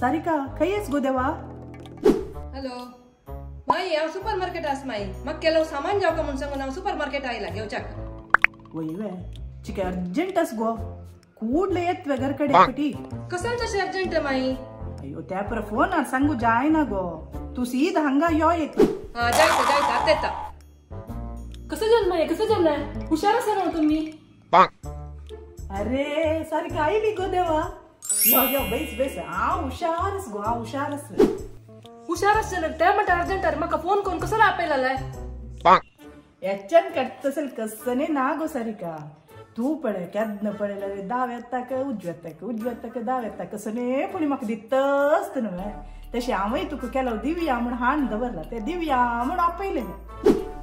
सारिका खंय गो देवा? हॅलो माई, हांव सुपर मार्केट आस माई, म्हाका केलो सामान जावका म्हूण सांगून हांव सुपर मार्केट आयला घेवच्याक. वय वे चिके अर्जंट आस गो, कूडले येत वे घर कडे पटी. कसल तशें अर्जंट माई? अयो त्या पर फोनार सांगू जायना गो, तू सीधा हांगा यो एक. हा जायता जायता आतां येता. कसं जाल माई, कसं जाल? हुशार आसा न्हू तुमी. अरे सारिका आयली गो देवा. यो यो बेस बेस, हांव हुशार आस गो, हांव हुशार आस. हुशार आसलें ते म्हणटा अर्जंट, म्हाका फोन करून कसो आपयला? हेच्यान काडटा कसने ना गो सारिका. तूं पळय केन्ना पळयल्यार दाव येताक उजव्या येताक, उजव्या येताक दाव येता, कसने पुणी म्हाका दितच न्हय. तशें हांवूय तुका केलो दिवया म्हूण हाण दवरला, ते दिवया म्हूण आपयलें.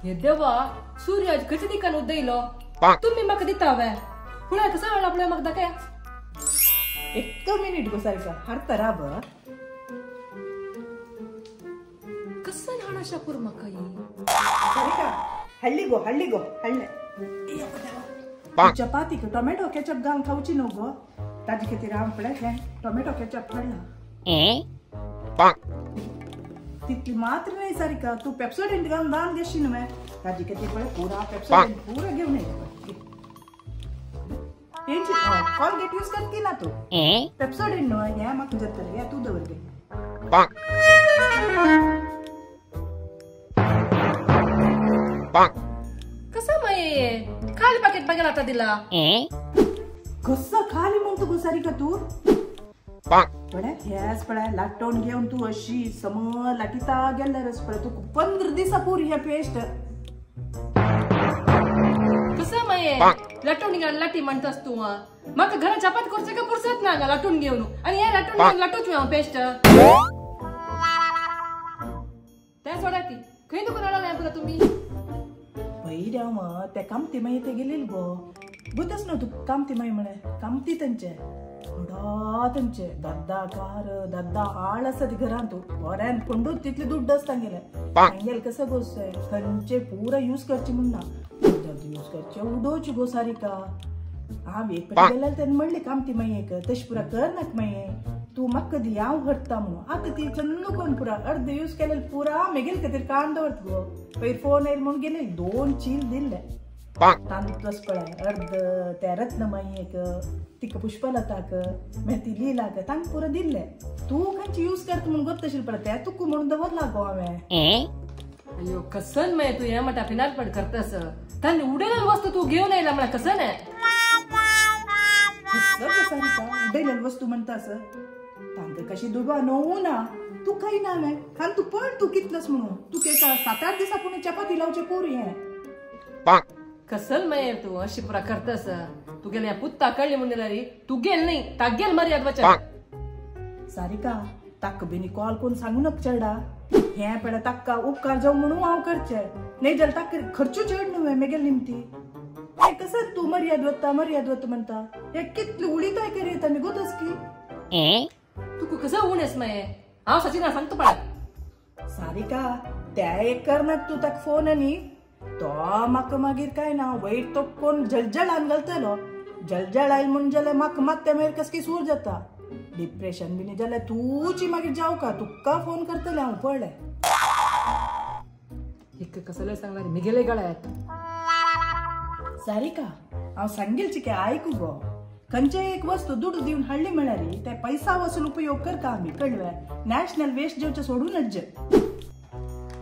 हे देवा, सूर्य खंयच्या दिकान उदयलो? तुमी म्हाका दिता वे? पळय कसो हाडला पळय म्हाका दाखय. एक मिनिट गो सारिका, हाडटा राब. कसं हाण अशा पूर म्हाका ही? सारिका हाडली गो, हाडली गो, हाडले. चपातीक टोमॅटो केचप घालून खावची न्हू गो, ताजे खातीर हांव पळय टोमॅटो केचप हाडला. तितली मात्र न्हय सारिका, तूं पेप्सोडेंट घालून दान घेशी न्हय, ताजे खातीर पळय पुरा पेप्सोडेंट पुरा घेवन येयला. कॉलगेट यूज करती ना तूं? पेप्सोडेंट न्हय, हें म्हाका जातलें, हें तूं दवर गे. कसं माई खाली पाकेट बघायला आता दिला? कसं खाली म्हणतो गो सारिका तूं? पळय हेच पळय लाटोवन घेवन तूं अशी समज लाटिता गेल्यारच पळय तुका 15 दिसां पुरी हें पेस्ट. कसं माई लाटून घेवन लाटी म्हणटास तूं? म्हाका घरात चपाती करचे का पुरसत ना हांगा लाटून घेवन, आनी हें लाटून घेवन लाटूच हांव पेस्ट. तें सोडा ती, खंय दुकान हाडला पुरा तुमी? पयर हांव त्या कामती माई ते गेलेली गो, गोतच न्हू तुका कामती माई म्हळें. कामती तांचे व्हडा तांचे दादा कार दादा आळ आसा ती घरांत, बऱ्यान पंडूच तितले दुड्ड आसता तांगेले. तांगेले कसो गोसय खंयचे पुरा यूज करचे म्हूण ना, यूज करचे उडोवची गो सारिका. हांव एक फावटी गेल्यार तेन्ना म्हणलें कामती माई एक, तशें पुरा कर नाका माई, तूं म्हाका दी हांव व्हरता म्हणून. आतां ती चन्नू कोण पुरा अर्द यूज केलेले पुरा मेगेले खातीर कान दवरता गो. पयर फोन येयल म्हूण गेले 2 चील दिल्ले. तांतूच पळय अर्द त्या रत्नमाईक, तिका पुष्पलताक, मागीर ती लिलाक, तांकां पुरा दिल्ले. तूं खंयची यूज करता म्हूण गोत्त आशिल्लें पळय, ते तुका म्हणून दवरला गो हांवें. अयो कसन मागीर तूं हें म्हणटा पिनारपण करतास, तांणी उडयलेली वस्तू तूं घेवन येयला म्हळ्यार कसन हें? कसं गो सारिका उडयलेली वस्तू म्हणटास? तांकां कशी दुडवा न्हू ना, तूं खंय ना हांवें खान तूं पळ तूं कितलोस म्हणून, तुका एका 7-8 दिसां पुणी चपाती लावचे पुरी हें. कसल मागीर तूं अशी पुरा करतास? तुगेले पुत्ता कळ्ळी म्हूण जाल्यार तुगेल न्हय तागेल मर्याद वचन. सारिका ताका बेनी कॉल करून सांगू नाका चेडा, हें पळय ताका उपकार जावं म्हणून हांव करचें, न्हय जाल्यार ताका खर्चू चड न्हू मेगेले निमती. हें कसं तूं मर्याद वता मर्याद वता म्हणटा, हें कितली उडीताय करी आमी गोतस की. तुका कसं उणेस मागीर हांव सचिना सांगता पळय. सारिका त्या एक करनाक तूं ताका फोन आनी तो म्हाका मागीर काय ना वयर तो कोण जलजळान घालतलो, जलजळ आयल म्हूण जाल्यार म्हाका मात्या मागीर कसकी सूर जाता, डिप्रेशन बीन जाल्यार तूंची मागीर जावका, तुका फोन करतलें हांव पळय. एक कसले सांगला मेगेले गळ्यात. सारिका हांव सांगेल चिके आयकू गो, खंयचेय एक वस्तू दुडू दिवन हाडली म्हळ्यार ते पैसा वसूल उपयोग करता आमी, कळ्ळें? नॅशनल वेस्ट जेवचें सोडूनच.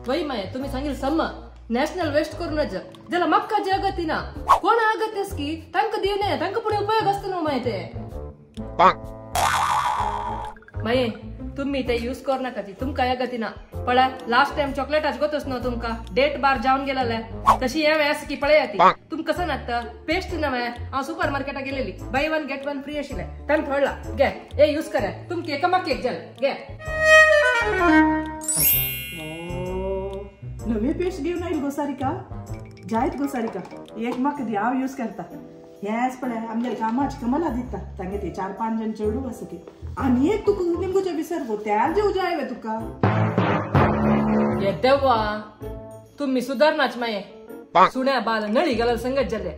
वय माय तुमी सांगेल सम नॅशनल वेस्ट करूनच जाल्यार म्हाका जे अगती ना, कोण अगत्यस की तांकां दिवन तांकां फुडें उपयोग आसता न्हू मागीर ते. मागीर तुमी ते यूज करू नाका ती, तुमकां अगती ना. पळय लास्ट टायम चॉकलेटाच गोतच न्हू तुमकां डेट बार जावन गेलेले, तशी हें आसा की पळया ती तुमकां कसं नात पेस्ट ना. हांव सुपर मार्केटाक गेलेली, बाय 1 गेट 1 फ्री आशिल्लें, तांकां थोडला गे हे यूज करा तुमकां एकामाक एक जालें गे. नवी पेस्ट घेवन आयल गो सारिका, जायत गो सारिका, एक म्हाका दी हांव यूज करता. हेंच पळय आमगेले कामाची कमला दिता तांगे ते 4-5 जण चेडू आसा ती, आनी एक तुका निमगोचे विसर गो, त्या जेव जाय वे तुका. हे देवा, तुमी सुदारनाच मागीर सुण्या बाल नळी गेल्यार संगत जाले.